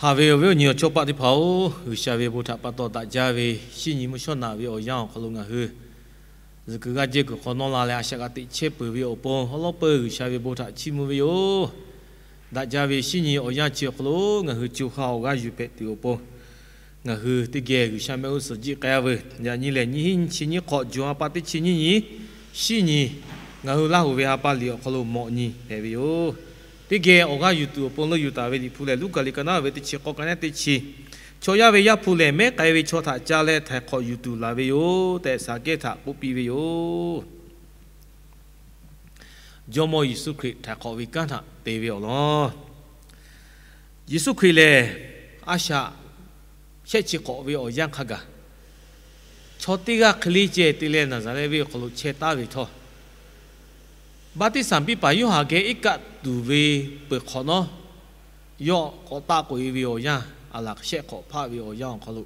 Haꞈ ve awˬ viˉ awˬ nyi awˬ chawˇ paˆ teˇ hpaˍ-oˬ, G'uiˬsha ve bon htaꞈ pa taw daꞈ jaˇ ve shinˉ nyi mvuhˇ shawˉ naꞈ ve awˬ yanˇ awˬ hk'aw lo ngaˬ hui zuhꞈ kuiˬ g'aˇ jehˇ kuiˬ hk'awꞈ nawˉ la leh a shaꞈ g'a teꞈ chehˇ peuˬ ve awˬ pon, awˉ lawˉ peuˬ G'uiˬsha ve bon htaꞈ chiˇ mvuh ve yoˬ. Daꞈ jaˇ ve shinˉ nyi awˬ yanˇ chi awˬ hk'aw lo ngaˬ hui co ha awˬ g'aˇ yuˬ hpehꞈ tuˬ awˬ pon, ngaˬ hui teˇ geh G'uiˬsha mehˆ g'uˇ suhˍ jiˆ k'ai-a veuˬ. Yaꞈ nyi lehˬ, nyiˇ hinˉ nyiˇ chi nyiˇ hk'awꞈ, June ha pa teˇ chi nyiˇ nyi, shinˉ nyi, ngaˬ hui Laˇ huˍ ve ha pa liꞈ awˬ hk'aw lo mawꞈ nyi hpehꞈ ve yoˬ. Teˇ geh awˬ g'aˇ yuˬ tuˬ awˬ pon leuˆ yuˬ taˍ ve Liꞈ hpu lehˬ, Luˉkaꞈ liꞈ ka naˉ ve teˇ chi k'awˇ ka naˉ teˇ chi, chaw yaˇ ve Yaˇ hpu lehˬ, mehˉ k'ai ve chaw htaꞈ ca leh htaiˍ hk'awꞈ yuˬ tuˬ laˬ ve yoˬ tehꞈ, Saˍkehˇ htaꞈ k'oˆ piˇ ve yoˬ. Jawˇmawˇ Yeˍsuˆ Hkriꞈ htaiˍ hk'awꞈ ve kanˉ htaꞈ te ve awˬ lawn. Yeˍsuˆ Hkriꞈ lehˬ, a shaꞈ shehˆ chi hk'awꞈ ve awˬ yanˇ hk'a gaˬ, chaw teˇ g'aˇ hk'e le ceh te leh Naˍzaˍrehˆ venˇ awˬ hk'aw lo chehˇ taˍ ve htawˇ, Baˆtiˆsaˬ piˇ paˍ Yoˇhanˬ geh iˉ kaˆ tuˬ ve peuˬ hk'awꞈ nawˉ, yawˇ k'awꞈ taˆ k'oꞈ e ve awˬ yanˇ, a laˬ shehˆ hk'awꞈ hpaˆ ve awˬ yanˇ awˬ hk'aw lo,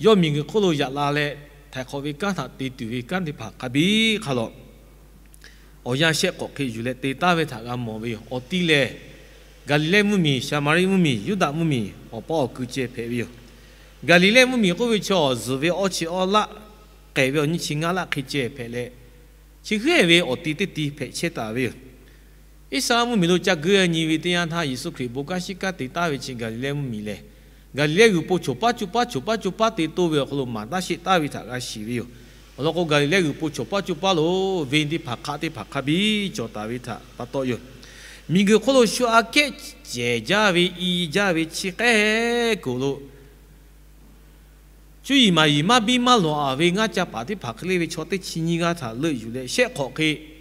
yawˇ miˬguiˬ hk'oˆ lo yaꞈ la leh, htaiˍ hk'awꞈ ve kanˉ htaꞈ te tuˬ ve kanˉ teˇ hpaˍ hk'a biˇ hk'a lawꞈ, awˬ yanˇ shehˆ hk'awꞈ hk'e yuˬ leh te taˍ ve htaꞈ g'a mawˬ ve yoˬ. Awˬ ti lehˬ, Gaˍliˍlehˇ mvuhˇmiˬ, Saˍmaˍriˆ mvuhˇmiˬ, Yuˇdaꞈ mvuhˇmiˬ awˬ paˉ awˬ kui ceh hpehꞈ ve yoˬ. Gaˍliˍlehˇ mvuhˇmiˬ k'oˆ ve chaw, zuhˬ ve awˇ chi awˇ laˆ, k'ehˬ ve awˬ nyi chi ngaˇ laˆ hk'e ceh hpehꞈ leh, chi hk'e ve awˬ ti teˇ ti hpehꞈ chehˇ taˍ ve yoˬ. Iˉsaˍreˍlaˆ mvuhˇmiˬ lo ca geuˆ nyi ve teˇ yanˇ htaˇ, Yeˍsuˆ Hkriꞈ bon kanˉ shiˉ kanˉ te taˍ ve chi Gaˍliˍlehˇ mvuhˇmiˬ lehˬ, Gaˍliˍlehˇ g'uiˬ po choˬ paˉ coˇ paˉ choˬ paˉ coˇ paˉ te toˇ ve awˬ hk'aw lo maˍ taˇ sheˆ taˍ ve htaꞈ g'a shiˍ ve yoˬ. Awˬ lawn k'o, Gaˍliˍlehˇ g'uiˬ po choˬ paˉ coˇ paˉ lo venˇ teˇ hpaˍ hk'aˆ teˇ hpaˍ hk'a biˇ cawˬ taˍ ve htaꞈ pa taw yoˬ. Miˬguiˬ hk'oˆ lo shu aꞈ kehˉ cehˬ jaˇ ve, i jaˇ ve chi k'ehˉ kuiˬ lo, cuˇ yiˍ maˍ yiˍ maˇ biˇ maˇ lawˬ-a ve ngaˇ ca paˍ teˇ hpaˍ hk'e le ve chaw teˇ chi nyiˇ g'aˇ htaꞈ leuˆ yuˬ leh shehˆ hk'awꞈ hk'e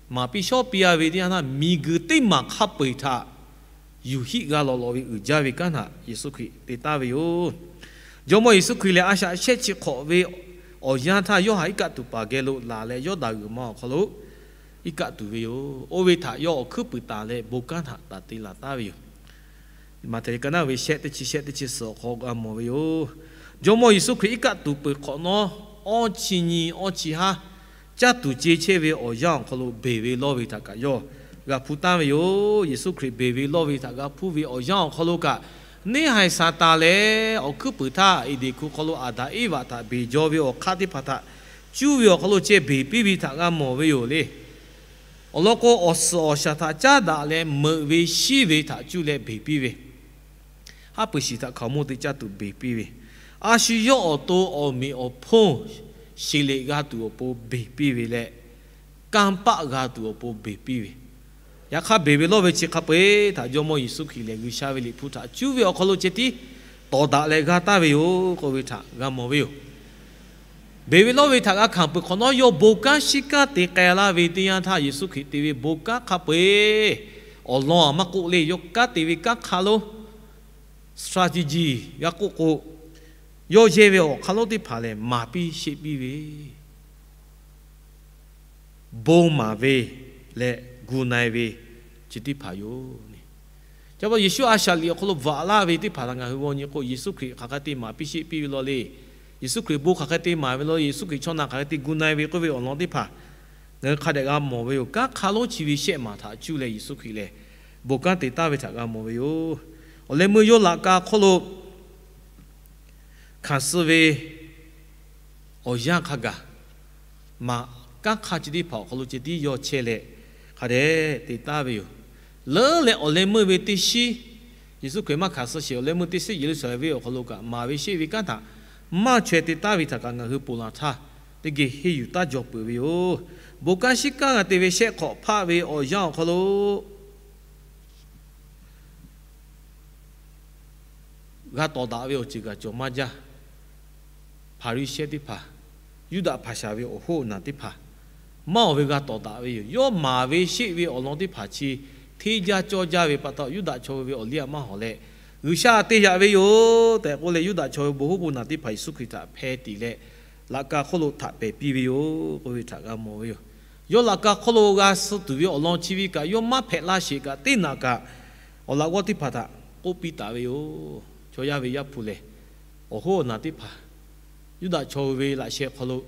maˍ piˇ shawˉ piˇ-a ve teˇ yanˇ htaˇ, miˬguiˬ teˇ maˬ hk'a peu-eˬ htaꞈ yuˬ hiˆ g'a lawꞈ lawꞈ ve uiˍ jaˇ ve kanˉ htaꞈ Yeˍsuˆ Hkriꞈ te taˍ ve yoˬ. Jawˇmawˇ Yeˍsuˆ Hkriꞈ lehˬ, a shaꞈ shehˆ chi hk'awꞈ ve awˬ yanˇ htaˇ, Yoˇhanˬ iˉ kaˆ tuˬ paˍ geh lo laˬ leh, Yawˇdanˍ g'uiˬ ma awˬ hk'aw lo iˉ kaˆ tuˬ ve yoˬ. Oˇ ve htaꞈ yawˇ awˬ hkuiˉ puiˍ taˍ leh bon kanˉ htaꞈ taˍ te laˬ taˍ ve yoˬ. Maꞈhtehˍ liꞈ ka naˉ ve shehˆ teˇ chi shehˆ teˇ chi suhˍ awˬ hk'aw g'a mawˬ ve yoˬ. Jawˇmawˇ Yeˍsuˆ Hkriꞈ iˉ kaˆ tuˬ peuˬ hk'awꞈ nawˉ, awˇ chi nyi awˇ chi haˉ caˇ tuˬ ce chehˇ ve awˬ yanˇ awˬ hk'aw lo, beˬ ve lawˇ ve htaꞈ kaꞈ yawˇ g'a hpuˇ taˍ ve yoˬ. Yeˍsuˆ Hkriꞈ beˬ ve lawˇ ve htaꞈ g'a hpuˇ ve awˬ yanˇ awˬ hk'aw lo kaꞈ, neˇhaiˬ Saˍtanˍ lehˬ awˬ hkuiˉ puiˍ htaˇ, Eˍdenˍ hkuˇ hk'aw lo Aˍdanˍ Eˇvaꞈ htaꞈ beˬ jaw ve awˬ hk'aˇ teˇ hpaˍ htaꞈ cuˇ ve awˬ hk'aw lo ceh beˬ piˇ ve htaꞈ g'a mawˬ ve yoˬ le. Awˬ lawn k'o, awˬ suhˍ awˬ shaˍ htaꞈ caˉ daꞈ leh, meuꞈ ve shiˉ ve htaꞈ cuˇ leh beˬ piˇ ve, haˉ pui shiˍ htaꞈ hkaoˍmonˇ te caˇ tuˬ beˬ piˇ ve, a shu yawˇ awˬ to awˬ meꞈ awˬ hponˇ sheˍ leꞈ g'a tuˬ awˬ pon beˬ piˇ ve leh, kanˇ paˆ g'a tuˬ awˬ pon beˬ piˇ ve, yaꞈ hk'aˇ beˬ ve lawˇ ve chi hk'a peu-eˬ htaꞈ Jawˇmawˇ Yeˍsuˆ Hkriꞈ lehˬ, G'uiˬsha ve Liꞈ hpu htaꞈ cuˇ ve awˬ hk'aw lo ceh tiˉ tawˍ daꞈ leh g'a taˍ ve yoˬ k'oˆ ve htaꞈ g'a mawˬ ve yoˬ. Beˬ ve lawˇ ve htaꞈ g'a hkanˍ peuˬ hk'awꞈ nawˉ, yawˇ bon kanˉ shiˉ kanˉ te k'ai laˇ ve teˇ yanˇ htaˇ, Yeˍsuˆ Hkriꞈ te ve bon kanˉ hk'a peu-eˬ awˬ lawn aˬ maˇ k'oˆ le, yawˇ kanˉ te ve kanˉ hk'a lonˉ, strategy g'a k'oˆ k'o, yawˇ yehˇ ve awˬ hk'aˇ lonˉ teˇ hpaˍ lehˬ, maˍ piˇ sheˆ piˇ ve, bon maˍ ve leh gu na-e ve chi teˇ hpaˍ yoˬ. Ca pa Yeˍsuˆ a shaꞈ liꞈ awˬ hk'aw lo bvuhꞈ laˇ ve teˇ hpaˍ htaꞈ ngaˬ hui g'aw nyi k'o, Yeˍsuˆ Hkriꞈ hk'aˬ hk'e te maˍ piˇ sheˆ piˇ ve law le. Yeˍsuˆ Hkriꞈ bon hk'aˬ hk'e te maˍ ve law, Yeˍsuˆ Hkriꞈ chaw na hk'aˬ hk'e te gu na-e ve k'oˆ ve awˬ lawn teˇ hpaˍ ngaˬ hui hk'a dehꞈ g'a mawˬ ve yoˬ. Kanˉ hk'a lonˉ chi ve shehˆ maˬ htaꞈ cuˇ leh Yeˍsuˆ Hkriꞈ lehˬ, bon kanˉ te taˍ ve htaꞈ g'a mawˬ ve yoˬ. Awˬ leh meuˇ yawˇ laꞈ ka hk'oˆ lo hkanˍ suh ve awˬ yanˇ hk'a gaˬ, maˍ kanˉ hk'a chi teˇ hpaˍ awˬ hk'aw lo ceh tiˉ yawˇ chehˇ leh, hk'a dehꞈ te taˍ ve yoˬ. Leuˉ leh awˬ leh meuˇ ve teˇ shinˉ, Yeˍsuˆ Hkriꞈ maˇ hkanˍ suh sheˍ awˬ leh meuˇ teˇ shinˉ Yeˍruˆsaˍlehnˍ venˇ awˬ hk'aw lo kaꞈ, maˍ ve sheˆ ve kanˉ htaꞈ maˇ chaweh te taˍ ve htaꞈ kaꞈ ngaˬ hui ponˬ laˬ htaˇ, teˇ geh henˇ yuˬ taˇ jaw peuˬ ve yoˬ. Bon kanˉ shiˉ kanˉ g'a te ve shehˆ hk'awꞈ hpaˆ ve awˬ yanˇ awˬ hk'aw lo g'a tawˍ daꞈ ve awˬ ceuˬ kaꞈ cawˬ maˇ jaˇ. Hpaˍriˍsehˇ teˇ hpaˍ, Yuˇdaꞈ hpaˍ shaˍ ve awˬ hoˉ awˬ naˬ teˇ hpaˍ, maˇ awˬ ve g'a tawˍ daꞈ ve yoˬ. Yawˇ maˍ ve sheˆ ve awˬ lawn teˇ hpaˍ chi hteˇ jaˇ cawˇ jaˇ ve pa taw, Yuˇdaꞈ chaw hui ve awˬ liˇ aꞈ maˇ hawˍ leh, G'uiˬsha te yaꞈ ve yoˬ tehꞈ k'oˆ leh, Yuˇdaꞈ chaw hui bon hoˉ bon naˬ teˇ hpaˍ Yeˍsuˆ Hkriꞈ htaꞈ hpeh tiꞈ leh, laꞈ ka hk'oˆ lo htaꞈ pehˍ piˇ ve yoˬ k'oˆ ve htaꞈ g'a mawˬ ve yoˬ. Yawˇ laꞈ ka hk'oˆ lo g'a suh tuˬ ve awˬ lawn chi ve kaꞈ, yawˇ maˇ hpehꞈ laˇ sheˍ kaꞈ, teˇ naꞈ kaꞈ awˬ laꞈ g'awˇ teˇ hpaˍ htaꞈ k'oˆ piˇ taˍ ve yoˬ. Chaw yaˇ ve Yaˇ hpu lehˬ, awˬ hoˉ awˬ naˬ teˇ hpaˍ, Yuˇdaꞈ chaw hui ve laꞈ sheh hk'aw lo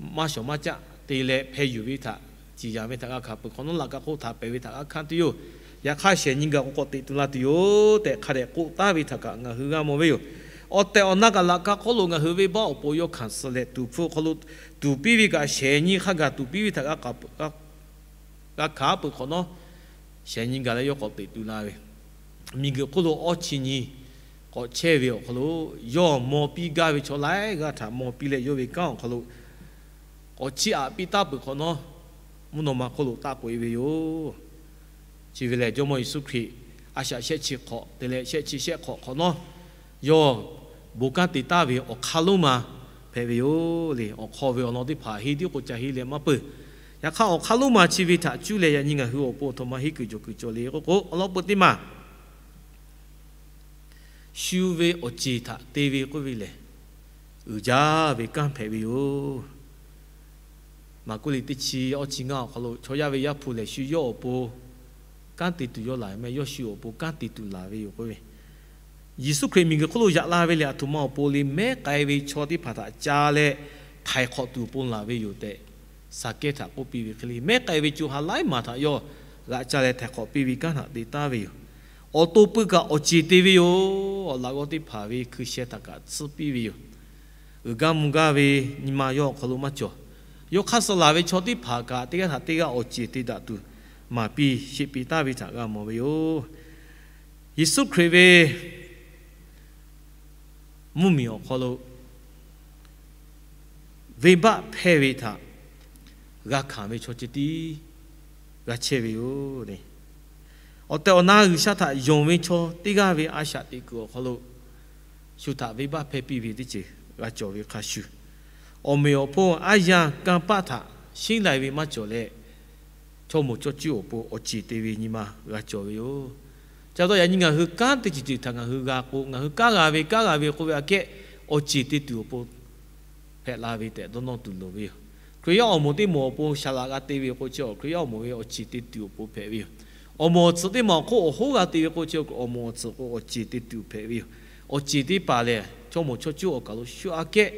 maˇ shawˍ maˇ caˆ te leh hpeh yuˬ ve htaꞈ ciˍ yanˍ ve htaꞈ g'a hkanˍ peuˬ hk'awꞈ nawˉ, laꞈ ka hk'oˆ htaꞈ pehˍ ve htaꞈ g'a hkanˇ tuˬ yoˬ. Yaꞈ hk'aˇ shehˍ nyi gaˬ k'o k'awꞈ teꞈ tu la tuˬ yoˬ tehꞈ hk'a dehꞈ k'oˆ taˍ ve htaꞈ kaꞈ ngaˬ hui g'a mawˬ ve yoˬ. Awˬ tehˬ awˬ na kaꞈ laꞈ ka hk'oˆ lo ngaˬ hui venˇbaˆ awˬ pon yawˇ hkanˍ suh leh tuˍ hpfuhˆ hk'aw lo tuˍ piˇ ve kaꞈ shehˍ nyi hk'a gaˬ tuˍ piˇ ve htaꞈ g'a hkanˍ peuˬ hk'awꞈ nawˉ, shehˍ nyi gaˬ leh yawˇ k'awꞈ teꞈ tu la ve, miˬguiˬ hk'oˆ lo awˇ chi nyi k'awꞈ chehˇ ve awˬ hk'aw lo yawˇ maw piˇ gaˇ ve chaw laiˉ g'aˇ htaꞈ maw piˇ leh yawˇ ve kanˉ awˬ hk'aw lo k'awꞈ chiˇ aꞈ piˇ taˍ peuˬ hk'awꞈ nawˉ, mvuhˇ naw ma hk'oˆ lo taˆ k'oꞈ e ve yoˬ. Chi ve lehˬ, Jawˇmawˇ Yeˍsuˆ Hkriꞈ a shaꞈ shehˆ chi hk'awꞈ te leh shehˆ chi shehˆ hk'awꞈ hk'awꞈ nawˉ, yawˇ bon kanˉ te taˍ ve awˬ hk'aˇ lonˉ ma hpehꞈ ve yoˬ le. Awˬ hk'aw ve awˬ lawn teˇ hpaˍ henˇ tiˉ k'o ca henˇ leh maˇ peuˬ. Yaꞈ hk'aˇ, awˬ hk'aˇ lonˉ ma chi ve htaꞈ cuˇ leh yaꞈ nyi ngaˬ hui awˬ pon aˬ htoꞈ ma henˇ kuiˬ jawˬ kuiˬ cawˬ le k'oˆ k'o, awˬ lawn peu teˇ maˬ shu ve awˬ ceˬ htaꞈ te ve k'oˆ ve lehˬ, uiˍ jaˇ ve kanˉ hpehꞈ ve yoˬ. Maˍkuˆ liꞈ teˇ chi awˇ chi ngaˇ awˬ hk'aw lo chaw yaˇ ve Yaˇ hpu lehˬ, shu yawˇ awˬ pon kanˉ te tuˬ yawˇ laˬ ve mehˆ, yawˇ shu awˬ pon kanˉ te tuˬ laˬ ve yoˬ k'oˆ ve, Yeˍsuˆ Hkriꞈ miˬguiˬ hk'oˆ lo yaꞈ la ve lehˬ, aˬ htoꞈ ma awˬ pon le, mehˉ k'ai ve chaw teˇ hpaˍ htaꞈ ca leh htaiˍ hk'awꞈ tuˬ awˬ pon laˬ ve yoˬ tehꞈ, Saˍkehˇ htaꞈ k'oˆ piˇ ve hk'e le, mehˉ k'ai ve co ha laiˉ maˬ htaꞈ yawˇ g'aꞈ ca leh htaiˍ hk'awꞈ piˇ ve kanˉ htaꞈ te taˍ ve yoˬ. Awˬ to pui kaꞈ awˬ ceˬ te ve yoˬ. Awˬ laꞈ g'awˇ teˇ hpaˍ ve hkui sheh htaꞈ kaꞈ tsuhˇ piˇ ve yoˬ. Uiˍ gaˇ mvuh gaˇ ve nyi ma yawˇ awˬ hk'aw lo maˇ cawˬ. Yawˇ hk'aˇ suh laˬ ve chaw teˇ hpaˍ kaꞈ teˇ g'aˇ htaꞈ teˇ g'aˇ awˬ ceˬ te daꞈ tuˬ maˍ piˇ sheˆ piˇ taˍ ve htaꞈ g'a mawˬ ve yoˬ. Yeˍsuˆ Hkriꞈ ve mvuhˇmiˬ awˬ hk'aw lo venˇbaˆ hpehˇ ve htaꞈ g'a hkanˍ ve chaw ceh tiˉ g'a chehˇ ve yoˬ. Awˬ tehˬ awˬ na G'uiˬsha htaꞈ yonˍ ve chaw teˇ g'aˇ ve a shaꞈ teꞈ kuiˬ awˬ hk'aw lo shu htaꞈ venˇbaˆ hpehˇ piˇ ve teˇ ceuˬ g'a cawˬ ve hk'a shuˍ, awˬ meꞈ awˬ hponˇ aˉ yanˇ kanˇ paˆ htaꞈ shinˉ lai ve maˇ cawˬ leh, chaw moˍ chaw cuˇ awˬ pon awˬ ceˬ te ve nyi ma g'a cawˬ ve yoˬ. Ca taw yaꞈ nyi ngaˬ hui kanˉ teˇ ceuˬ ceuˬ htaꞈ ngaˬ hui g'a k'o, ngaˬ hui kanˉ g'a ve kanˉ g'a ve k'oˆ ve aꞈ kehˉ awˬ ceˬ te tuˬ awˬ pon hpehꞈ la ve tehꞈ dawˇ nawˇ tuˬ loˍ ve yoˬ. Hkriꞈ yaˇ awˬ moˍ teˇ moˍ awˬ pon shaˍ laꞈ g'a te ve k'o, chi Hkriꞈ yaˇ awˬ moˍ ve awˬ ceˬ te tuˬ awˬ pon hpehꞈ ve yoˬ. Awˬ moˍ awˬ tsuhꞈ teˇ maˬ awˬ hk'oˆ awˬ hoˉ g'a te ve k'o, chi awˬ moˍ awˬ tsuhꞈ k'o awˬ ceˬ te tuˬ hpehꞈ ve yoˬ. Awˬ ceˬ teˇ hpaˍ lehˬ, chaw moˍ chaw cuˇ awˬ kaˬ lo shu aꞈ kehˉ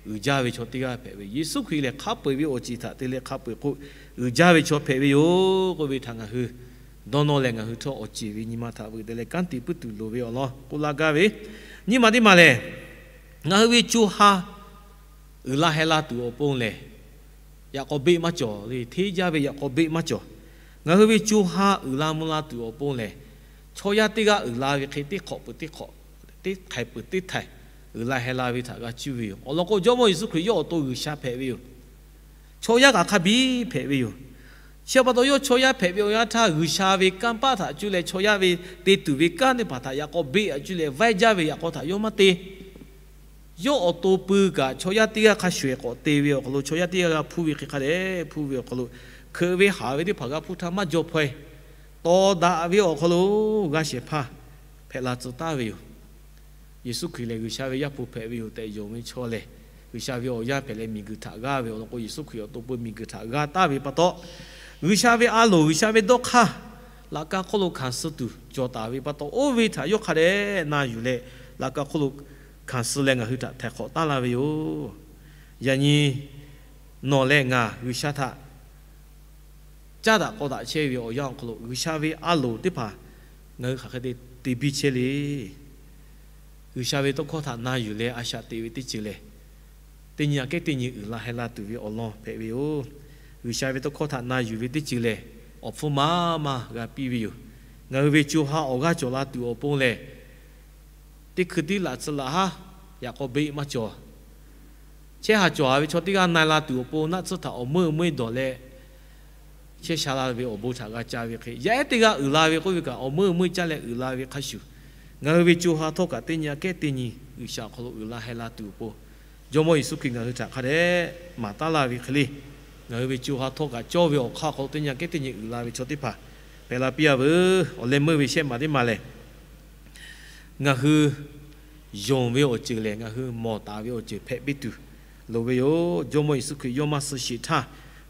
uiˍ jaˇ ve chaw teˇ g'aˇ hpehꞈ ve, Yeˍsuˆ Hkriꞈ lehˬ hk'a peu-eˬ ve awˬ ceˬ htaꞈ te leh hk'a peu-eˬ k'o uiˍ jaˇ ve chaw hpehꞈ ve yoˬ k'oˆ ve htaꞈ ngaˬ hui dawˇ nawˇ leh, ngaˬ hui htawˇ awˬ ceˬ ve nyi ma htaꞈ veuꞈ deh leh kanˉ te puiˉ tuˬ loˍ ve awˬ lawn k'oˆ laˇ gaˇ ve. Nyiˇ maˬ teˇ maˬ lehˬ, ngaˬ hui ve co ha uiˍ la heh la tuˬ awˬ pon lehˬ, yaꞈ k'aw beˆ maˇ cawˬ le. Hteˇ jaˇ ve yaꞈ k'aw beˆ maˇ cawˬ. Ngaˬ hui ve co ha uiˍ la mvuh la tuˬ awˬ pon lehˬ, chaw yaˇ teˇ g'aˇ uiˍ la ve hk'e teˇ hk'awꞈ peuˬ teˇ hk'awꞈ, teˇ htaiˍ peuˬ teˇ htaiˍ uiˍ la heh la ve htaꞈ g'a cuˇ ve yoˬ. Awˬ lawn k'o, Jawˇmawˇ Yeˍsuˆ Hkriꞈ yawˇ awˬ to G'uiˬsha hpehꞈ ve yoˬ. Chaw yaˇ kaꞈ hk'a biˇ hpehꞈ ve yoˬ. Chi pa taw yawˇ chaw yaˇ hpehꞈ ve awˬ yanˇ htaˇ, G'uiˬsha ve kanˇ paˆ htaꞈ cuˇ leh chaw yaˇ ve te tuˬ ve kanˉ teˇ hpaˍ htaꞈ yaꞈ k'aw beˆ aꞈ cuˇ leh vaiˇ jaˇ ve yaꞈ k'aw htaꞈ yawˇ maˇ te. Yawˇ awˬ to pui kaꞈ chaw yaˇ teˇ g'aˇ hk'a shuˍ ehˍ k'awꞈ te ve awˬ hk'aw lo, chaw yaˇ teˇ g'aˇ g'a hpuˇ ve hk'e hk'a dehꞈ hpuˇ ve awˬ hk'aw lo, hkeuꞈ ve haˍ ve teˇ hpaˍ g'a hpuˇ htaˇ maˇ jaw hpaw-e. Tawˍ daꞈ ve awˬ hk'aw lo g'a shehˍ hpaˇ hpehꞈ la tcuh taˍ ve yoˬ. Yeˍsuˆ Hkriꞈ lehˬ G'uiˬsha ve Yaˇ hpu hpehꞈ ve yoˬ tehꞈ yonˍ ve chaw lehˬ, G'uiˬsha ve awˬ yaˇ hpehꞈ leh miˬguiˬ htaꞈ g'aˇ ve awˬ lawn k'o, Yeˍsuˆ Hkriꞈ awˬ to pui miˬguiˬ htaꞈ g'aˇ taˍ ve pa taw, G'uiˬsha ve a loˍ, G'uiˬsha ve dawˇ hk'aˇ laꞈ ka hk'oˆ lo hkanˍ suh tuˬ cawˬ taˍ ve pa taw, oˇ ve htaꞈ yawˇ hk'a dehꞈ na yuˬ leh, laꞈ ka hk'oˆ lo hkanˍ suh leh ngaˬ hui htaꞈ htaiˍ hk'awꞈ taˍ laˇ ve yoˬ. Yaꞈ nyi nawˬ leh ngaˬ G'uiˬsha htaꞈ caˉ daꞈ k'aw daꞈ chehˇ ve awˬ yanˇ awˬ hk'aw lo, G'uiˬsha ve a loˍ teˇ hpaˍ ngaˬ hui hk'aˬ hk'e te te biˇ chehˇ le. G'uiˬsha ve tawˇ hkawˇ htaꞈ na yuˬ leh a shaꞈ teꞈ ve teˇ ceuˬ lehˬ, teˇ nyi aꞈ kehˉ teˇ nyi uiˍ la heh la tuˬ ve awˬ lawn hpehꞈ ve yoˬ. G'uiˬsha ve tawˇ hkawˇ htaꞈ na yuˬ ve teˇ ceuˬ lehˬ, awˬ hpfuhˇ maˇ maˇ g'a piˇ ve yoˬ. Ngaˬ hui ve co ha awˬ g'aˇ cawˬ la tuˬ awˬ pon lehˬ, teˇ hkui tiˉ laꞈ tsuhˇ laꞈ haˉ yaꞈ k'aw beˆ maˇ cawˬ. Chehˇ haˍ cawˬ haˍ ve chaw teˇ g'aˇ na-e la tuˬ awˬ pon naˆ tsuhˇ htaꞈ awˬ meuˇ meuˇ dawˬ leh chehˇ sha la ve awˬ bon htaꞈ g'a ca ve hk'e, yaˇ ehˉ teˇ g'aˇ uiˍ la ve k'oˆ ve kaꞈ, awˬ meuˇ meuˇ caˇ leh uiˍ la ve hk'a shuˍ, ngaˬ hui ve co ha htawˇ kaꞈ teˇ nyi aꞈ kehˉ teˇ nyi G'uiˬsha awˬ hk'aw lo uiˍ la heh la tuˬ awˬ pon, Jawˇmawˇ Yeˍsuˆ Hkriꞈ ngaˬ hui htaꞈ hk'a dehꞈ maˍ taˉ laˇ ve hk'e le, ngaˬ hui ve co ha htawˇ kaꞈ cawˇ ve awˬ hk'aˇ awˬ hk'aw lo teˇ nyi aꞈ kehˉ teˇ nyi uiˍ la ve chaw teˇ hpaˍ hpehꞈ la piˇ-a veuˬ. Awˬ leh meuˇ ve shehˆ maˬ teˇ maˬ lehˬ, ngaˬ hui yonˍ ve awˬ ceuˬ lehˬ, ngaˬ hui mawˬ taˍ ve awˬ ceuˬ hpehꞈ piˇ tuˬ loˍ ve yoˬ. Jawˇmawˇ Yeˍsuˆ Hkriꞈ yawˇ maˇ suh sheˍ htaˇ,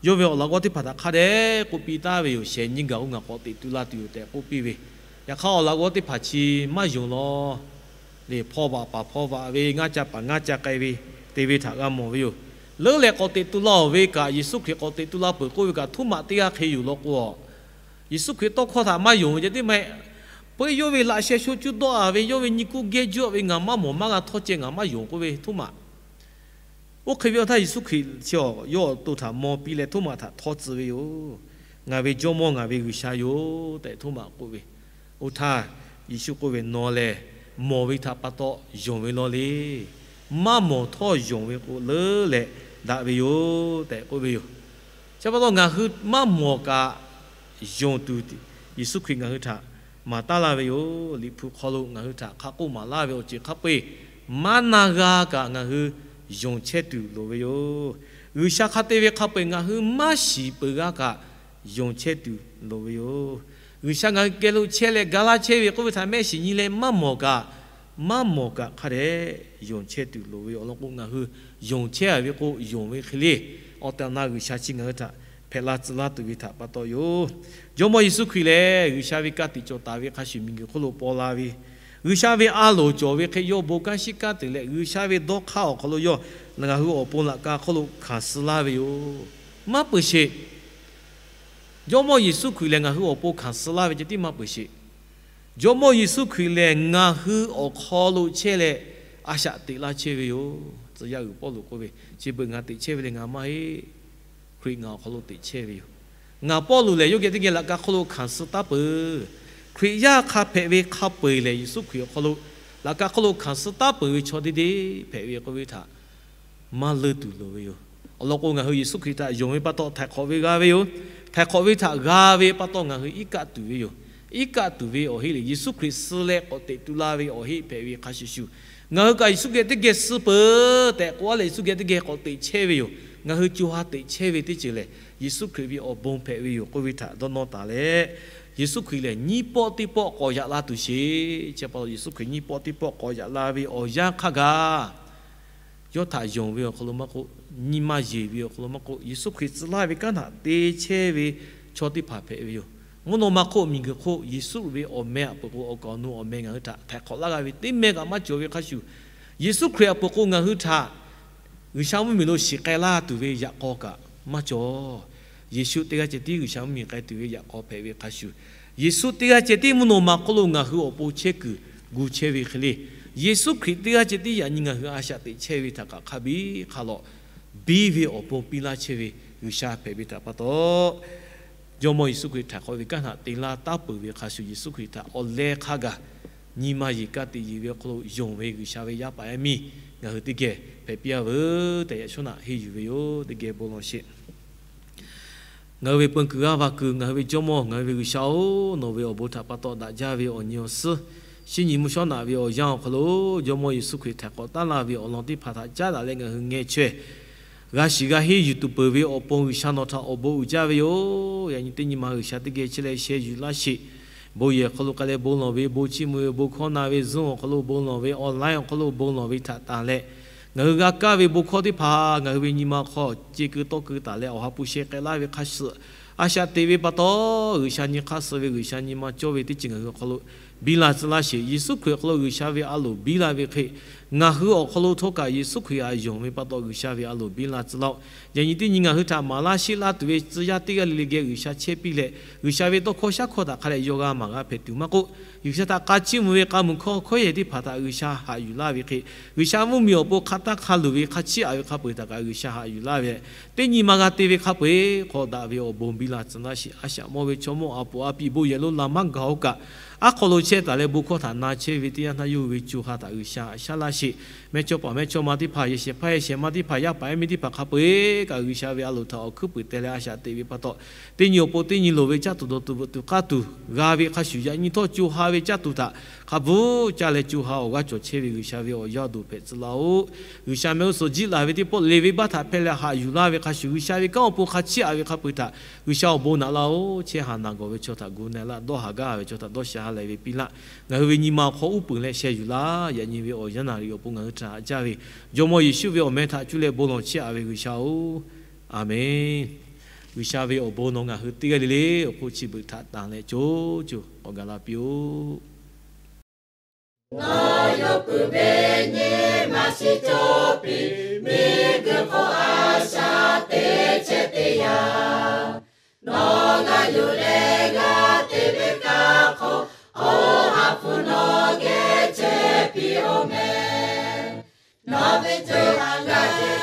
yawˇ ve awˬ laꞈ g'awˇ teˇ hpaˍ htaꞈ hk'a dehꞈ k'oˆ piˇ taˍ ve yoˬ. Shehˍ nyi gaˬ k'o ngaˬ k'awꞈ teꞈ tu la tuˬ yoˬ tehꞈ k'oˆ piˇ ve. Yaꞈ hk'aˇ, awˬ laꞈ g'awˇ teˇ hpaˍ chi maˇ yonˍ law le. Hpaw vaꞈ paˍ hpaw vaꞈ ve, ngaˇ ca paˍ ngaˇ ca k'ai ve te ve htaꞈ g'a mawˬ ve yoˬ. Leuˉ leh k'awꞈ teꞈ tu laˇ-oˬ ve kaꞈ, Yeˍsuˆ Hkriꞈ k'awꞈ teꞈ tu la peuˬ k'oˆ ve kaꞈ, htoˇ maꞈ teˇ g'aˇ hk'e yoˬ law k'o, Yeˍsuˆ Hkriꞈ tawˇ hkawˇ htaꞈ maˇ yonˍ ve ceh tiˉ maˇ heˆ. Peuˬ yawˇ ve laꞈ sheh sho cuˇ dawˆ a ve, yawˇ ve nyi kuˇ gehˇ juˇ a ve ngaˬ maˇ mawˬ maˇ g'a htawˇ ceh ngaˬ maˇ yonˍ k'oˆ ve Toˉmaꞈ. Oˇ hk'e ve awˬ htaˇ Yeˍsuˆ Hkriꞈ chi awˬ yawˇ awˬ to htaꞈ maw piˇ leh Toˉmaꞈ htaꞈ htawˇ tcuh ve yoˬ. Ngaˬ ve Jawˇmawˇ, ngaˬ ve G'uiˬsha yoˬ tehꞈ Toˉmaꞈ k'oˆ ve. Oˇ htaˇ Yeˍsuˆ k'oˆ ve, Nawˬ lehˬ mawˬ ve htaꞈ pa taw yonˍ ve law le. Maˇ mawˬ htawˇ yonˍ ve k'o leuˉ leh daꞈ ve yoˬ tehꞈ k'oˆ ve yoˬ. Chi pa taw ngaˬ hui maˇ mawˬ kaꞈ yonˍ tuˬ, Yeˍsuˆ Hkriꞈ ngaˬ hui htaꞈ maˍ taˉ laˇ ve yoˬ. Liꞈ hpu hk'aw lo ngaˬ hui htaꞈ hk'a k'oˆ maˍ laˇ ve awˬ ceuˬ hk'a peu-eˬ maˇ na g'a kaꞈ ngaˬ hui yonˍ chehˇ tuˬ loˍ ve yoˬ. G'uiˬsha hk'a te ve hk'a peu-eˬ ngaˬ hui maˇ shiˍ peuˬ g'a kaꞈ yonˍ chehˇ tuˬ loˍ ve yoˬ. G'uiˬsha ngaˬ hui geh lo chehˇ leh ga laˇ chehˇ ve k'oˆ ve htaꞈ mehˆ shiˍ nyi leh maˇ mawˬ kaꞈ, maˇ mawˬ kaꞈ hk'a dehꞈ yonˍ chehˇ tuˬ loˍ ve yoˬ. Awˬ lawn k'o, ngaˬ hui yonˍ chehˇ a ve k'o, yonˍ ve hk'e le awˬ tehˬ awˬ na G'uiˬsha chi ngaˬ hui htaꞈ hpehꞈ la tcuh laˇ tuˬ ve htaꞈ pa taw yoˬ. Jawˇmawˇ Yeˍsuˆ Hkriꞈ lehˬ, G'uiˬsha ve ka tiꞈ cawˬ taˍ ve hk'a shuˍ miˬguiˬ hk'oˆ lo paw la ve, G'uiˬsha ve a loˍ cawˬ ve hk'e yawˇ bon kanˉ shiˉ kanˉ te leh, G'uiˬsha ve dawˇ hk'aˇ awˬ hk'aw lo yawˇ ngaˬ hui awˬ pon laꞈ ka hk'oˆ lo hkanˍ suh laˇ ve yoˬ. Maˇ peuˬ sheˍ. Jawˇmawˇ Yeˍsuˆ Hkriꞈ lehˬ ngaˬ hui awˬ pon hkanˍ suh laˇ ve ceh tiˉ maˇ peuˬ sheˍ. Jawˇmawˇ Yeˍsuˆ Hkriꞈ lehˬ ngaˬ hui awˬ hk'aw lo chehˇ leh a shaꞈ teꞈ laˇ chehˇ ve yoˬ. Tcuh yaˇ uiˍ Pawˇluꞈ k'oˆ ve, Chi beuꞈ ngaˬ teꞈ chehˇ ve lehˬ ngaˬ maˇ heˆ. Hkriꞈ ngaˬ awˬ hk'aw lo teꞈ chehˇ ve yoˬ. Ngaˬ Pawˇluꞈ lehˬ yawˇ geh teˇ geh laꞈ ka hk'oˆ lo hkanˍ suh taˉ peuˬ. Hkriꞈ yaˇ hk'a hpehꞈ ve hk'a peu-eˬ lehˬ, Yeˍsuˆ Hkriꞈ awˬ hk'aw lo laꞈ ka hk'oˆ lo hkanˍ suh taˉ peuˬ ve chaw deˇ deˇ hpehꞈ ve k'oˆ ve htaꞈ maˇ leunˇ tuˬ loˍ ve yoˬ. Awˬ lawn k'o, ngaˬ hui Yeˍsuˆ Hkriꞈ htaꞈ yonˍ ve pa taw htaiˍ hk'awꞈ ve g'a ve yoˬ. Htaiˍ hk'awꞈ ve htaꞈ g'a ve pa taw ngaˬ hui iˉ kaˆ tuˬ ve yoˬ. Iˉ kaˆ tuˬ ve awˬ heˆ lehˬ, Yeˍsuˆ Hkriꞈ suh leh k'awꞈ teꞈ tu la ve awˬ heˆ hpehꞈ ve hk'a shuˍ shuˍ, ngaˬ hui kaꞈ Yeˍsuˆ geh teˇ geh suh peuˬ tehꞈ k'oˆ a leh, Yeˍsuˆ geh teˇ geh k'awꞈ teꞈ chehˇ ve yoˬ. Ngaˬ hui co ha teꞈ chehˇ ve teˇ ceuˬ lehˬ, Yeˍsuˆ Hkriꞈ ve awˬ bon hpehꞈ ve yoˬ k'oˆ ve htaꞈ dawˇ nawˇ taˍ leh, Yeˍsuˆ Hkriꞈ lehˬ nyiˇ pawˆ teˇ pawˆ k'awꞈ yaꞈ la tuˬ sheˍ. Chi pa taw Yeˍsuˆ Hkriꞈ nyiˇ pawˆ teˇ pawˆ k'awꞈ yaꞈ la ve awˬ yanˇ hk'a gaˬ, yawˇ htaꞈ yonˍ ve awˬ hk'aw lo maˇ k'oˆ, nyi ma yeˬ ve awˬ hk'aw lo maˇ k'oˆ, Yeˍsuˆ Hkriꞈ tcuh laˇ ve kanˉ htaꞈ te chehˇ ve chaw teˇ hpaˍ hpehꞈ ve yoˬ. Mvuhˇ naw ma hk'oˆ miˬguiˬ hk'oˆ Yeˍsuˆ ve awˬ meh aꞈ peuˬ k'o, awˬ kaˍ awˬ nu awˬ meh ngaˬ hui htaꞈ htaiˍ hk'awꞈ laˇ g'a ve teˇ meh kaꞈ maˇ cawˬ ve hk'a shuˍ, Yeˍsuˆ Hkriꞈ aꞈ peuˬ k'o ngaˬ hui htaꞈ G'uiˬsha mvuhˇmiˬ lo shiˍ k'ai laˇ tuˬ ve yaꞈ k'aw kaꞈ maˇ cawˬ. Yeˍsuˆ teˇ g'aˇ ceh tiˉ G'uiˬsha mvuhˇmiˬ k'ai tuˬ ve yaꞈ k'aw hpehꞈ ve hk'a shuˍ, Yeˍsuˆ teˇ g'aˇ ceh tiˉ mvuhˇ naw ma hk'oˆ lo ngaˬ hui awˬ pon chehˇ kuiˬ gu chehˇ ve hk'e le, Yeˍsuˆ Hkriꞈ teˇ g'aˇ ceh tiˉ yaꞈ nyi ngaˬ hui a shaꞈ teꞈ chehˇ ve htaꞈ kaꞈ hk'a biˇ hk'a lawꞈ biˇ ve awˬ pon piˇ laˇ chehˇ ve G'uiˬsha hpehꞈ ve htaꞈ pa taw, Jawˇmawˇ Yeˍsuˆ Hkriꞈ htaiˍ hk'awꞈ ve kanˉ htaꞈ te laˇ taˉ peuˬ ve hk'a shuˍ, Yeˍsuˆ Hkriꞈ htaꞈ awˬ leh hk'a gaˬ nyi ma yeˬ ka tiꞈ yeˬ ve awˬ hk'aw lo yonˍ ve G'uiˬsha ve yaˇ paˍ yaˇ miˇ ngaˬ hui teˇ geh hpehꞈ piˇ-a veuˬ tehꞈ yaꞈ shawˉ naꞈ henˇ yuˬ ve yoˬ. Teˇ geh bon lawˬ sheˍ. Ngaˬ hui ve peun kuiˬ g'aˇ va kuiˬ, ngaˬ hui ve Jawˇmawˇ, ngaˬ hui ve G'uiˬsha-oˬ, nawˬ ve awˬ bon htaꞈ pa taw daꞈ jaˇ ve awˬ nyi awˬ suhˉ, shinˉ nyi mvuhˇ shawˉ naꞈ ve awˬ yanˇ awˬ hk'aw lo Jawˇmawˇ Yeˍsuˆ Hkriꞈ htaiˍ hk'awꞈ taˉ laˇ ve awˬ lawn teˇ hpaˍ htaꞈ caˉ daꞈ leh ngaˬ hui ngeh chaweh g'a shiˍ g'a henˇ yuˬ tuˬ peuˬ ve awˬ pon G'uiˬsha nawˬ htaꞈ awˬ bon uiˍ jaˇ ve yoˬ. Yaꞈ nyi teˇ nyi ma G'uiˬsha teˇ geh chehˇ leh sheh yuˬ laˇ sheˍ. Bon yehˬ hk'aw lo k'ai leh bon lawˬ ve, bon chiˇ mvuh ve, bon hkawˇ na ve, Zoom awˬ hk'aw lo bon lawˬ ve, online awˬ hk'aw lo bon lawˬ ve htaꞈ tanˬ leh, ngaˬ hui g'a kaˇ ve bon hkawˇ teˇ hpaˍ ngaˬ hui ve nyi ma hk'aw ce keu tawˆ keu taˍ leh awˬ ha hpu sheh k'ai laˇ ve hk'a shuˍ, a shaꞈ teꞈ ve pa taw, G'uiˬsha nyi hk'aˇ suh ve, G'uiˬsha nyi ma cawˇ ve teˇ ceuˬ ngaˬ hui awˬ hk'aw lo biˇ la tcuh laˇ sheˍ. Yeˍsuˆ Hkriꞈ awˬ hk'aw lo G'uiˬsha ve a loˍ biˇ la ve hk'e, ngaˬ hui awˬ hk'aw lo htawˇ kaꞈ Yeˍsuˆ Hkriꞈ htaꞈ yonˍ ve pa taw G'uiˬsha ve a loˍ biˇ la tcuh laˇ-oˆ. Yaꞈ nyi teˇ nyi ngaˬ hui htaꞈ maˍ laˇ sheˆ laˇ tuˬ ve tcuh yaˇ teˇ g'aˇ le le geh G'uiˬsha chehˇ piˇ leh, G'uiˬsha ve tawˇ hkawˇ shaˉ hkawˇ htaꞈ hk'a dehꞈ yaw g'a maˍ g'a hpehꞈ tuˬ maˇ k'oˆ, G'uiˬsha htaꞈ k'a chiˇ mvuh ve k'a muiˬ hkawˇ hkawehˇ yehˬ teˇ hpaˍ htaꞈ G'uiˬsha haꞈ yuˬ laˇ ve hk'e, G'uiˬsha mvuhˇmiˬ awˬ pon hk'a taˇ hk'a luˬ ve hk'a chiˇ aꞈ ve hk'a peu-eˬ htaꞈ kaꞈ G'uiˬsha haꞈ yuˬ laˇ ve, teˇ nyi ma g'a te ve hk'a peu-eˬ hk'aw daꞈ ve awˬ bon biˇ la tcuh laˇ sheˍ. A shaꞈ mawˇ ve chaw mawˇ a poˍ a piꞈ bon yehˬ lo laˬ maˇ gaˬ-oˬ kaꞈ, aˉ hk'aw lo chehˇ taˍ leh bon hkawˇ htaꞈ na chehˇ ve teˇ yanˇ htaˇ yawˇ hui ve co ha htaꞈ G'uiˬsha haꞈ shaˉ laˇ sheˍ. Mehˇchawˇpaˍ mehˇchawˇma teˇ hpaˍ, yehˬ shehˍ hpaˇ yehˬ shehˍ ma teˇ hpaˍ, yaˇ paˍ yaˇ miˇ teˇ hpaˍ hk'a peu-eˬ kaꞈ G'uiˬsha ve a loˍ htaꞈ awˬ hkuiˉ puiˍ teh leh a shaꞈ teꞈ ve pa taw, teˇ nyi awˬ pon teˇ nyi loˍ ve caˇ tuˬ dawˬ tuˬ veuꞈ tuˬ k'aˇ tuˬ g'a ve hk'a shuˍ, yaꞈ nyi htawˇ co ha ve caˇ tuˬ htaꞈ hk'a bvuhˇ caˇ leh co ha awˬ g'aˇ cawˬ chehˇ ve G'uiˬsha ve awˬ yaˇ awˬ duˬ hpehꞈ tcuh laˇ-oˆ. G'uiˬsha mehˆ g'uˇ suhˍ jiˆ laˬ ve teˇ pawˆ le ve baˆ htaꞈ hpehˇ leh haꞈ yuˬ laˇ ve hk'a shuˍ, G'uiˬsha ve kanˉ awˬ pon hk'a chiˇ aꞈ ve hk'a peu-eˬ htaꞈ G'uiˬsha awˬ bon naꞈ laˇ-oˆ. Chehˇ haˍ naˬ gawˬ ve chaw htaꞈ gu na laˇ, dawˇ haˍ gaˇ ve chaw htaꞈ dawˇ sha ha lehˬ ve piˇ laˇ. Ngaˬ hui ve nyi ma awˬ hk'aw uˉ peunˍ leh sheh yuˬ laˇ. Yaꞈ nyi ve awˬ yanˇ naˬ riˍ awˬ pon ngaˬ hui htaꞈ haꞈ jaˇ ve Jawˇmawˇ Yeˍsuˆ ve awˬ meh htaꞈ cuˇ leh bon lawˬ chehˇ aꞈ ve G'uiˬsha-oˬ, Aˍmenˍ. G'uiˬsha ve awˬ bon nawˬ ngaˬ hui teˇ g'aˇ le le awˬ hk'oˆ chi beuꞈ htaꞈ tanˬ leh co co k'awꞈ gaˬ la piˇ-oˆ. Nawˬ yawˇ peuˬ ve nyi ma shiˍ cawˇ piˇ, miˬguiˬ hk'oˆ a shaꞈ teꞈ chehˇ teˇ yanˇ, nawˬ g'a yuˬ leh g'a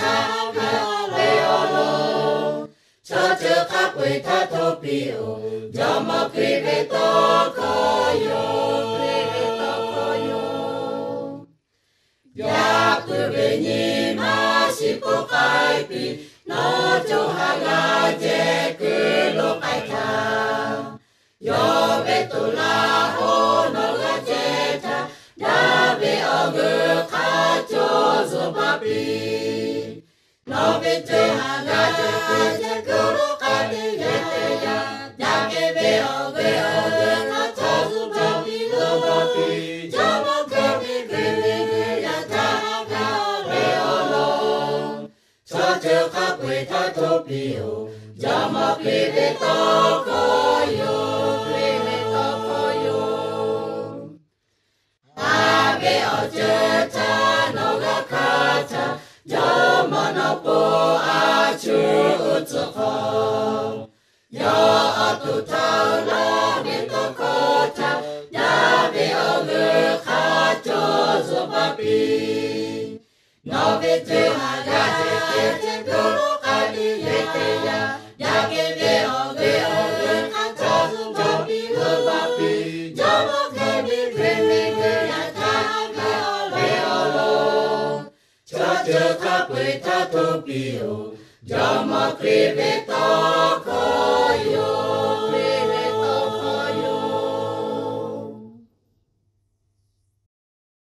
htaˇ g'a ve awˬ lawn, chaw ceuˬ hk'a peu-eˬ htaꞈ hto piˇ-oˬ. Jawˇmawˇ Hkriꞈ ve tawˇ hkawˇ yoˬ, Hkriꞈ ve tawˇ hkawˇ yoˬ. Yaꞈ puiˉ ve nyi ma shiˍ k'oˆ k'ai piˇ, nawˬ co ha g'a jehˬ kuiˬ lo k'ai htaˇ, yawˇ ve toˬ laˇ hoˉ nawˬ g'a jehˬ htaˇ, daꞈ ve awˬ g'euˆ hk'a cawˬ zuhˬ baˬ piˇ. Nawˬ ve co ha g'a jehˬ kuiˬ lo k'ai te yaˇ te yaˇ, daꞈ kehˬ ve awˬ g'euˆ awˬ g'euˆ hk'a cawˬ zuhˬ baˬ piˇ, zuhˬ baˬ piˇ. Jawˇmawˇ Hkriꞈ ve hk'e ve g'euˆ yaꞈ htaˇ g'a ve awˬ lawn, chaw ceuˬ hk'a peu-eˬ htaꞈ hto piˇ-oˬ. Jawˇmawˇ Hkriꞈ ve tawˇ hkawˇ yoˬ, Hkriꞈ ve tawˇ hkawˇ yoˬ. Haꞈ ve awˬ ceuˬ htaꞈ nawˬ g'a hkanˍ htaˇ, Jawˇmawˇ nawˬ po a shu uˉ tcuhˍ hk'awꞈ, yawˇ awˬ to htaꞈ laˇ ve tawˇ hkawˇ htaꞈ daꞈ ve awˬ g'euˆ hk'a cawˬ zuhˬ baˬ piˇ. Nawˬ ve co ha g'a jehˬ kuiˬ lo k'ai te yaˇ te yaˇ, daꞈ kehˬ ve awˬ g'euˆ awˬ g'euˆ hk'a cawˬ zuhˬ baˬ piˇ, zuhˬ baˬ piˇ. Jawˇmawˇ Hkriꞈ ve hk'e ve g'euˆ yaꞈ htaˇ g'a ve awˬ lawn, chaw ceuˬ hk'a peu-eˬ htaꞈ hto piˇ-oˬ. Jawˇmawˇ Hkriꞈ ve tawˇ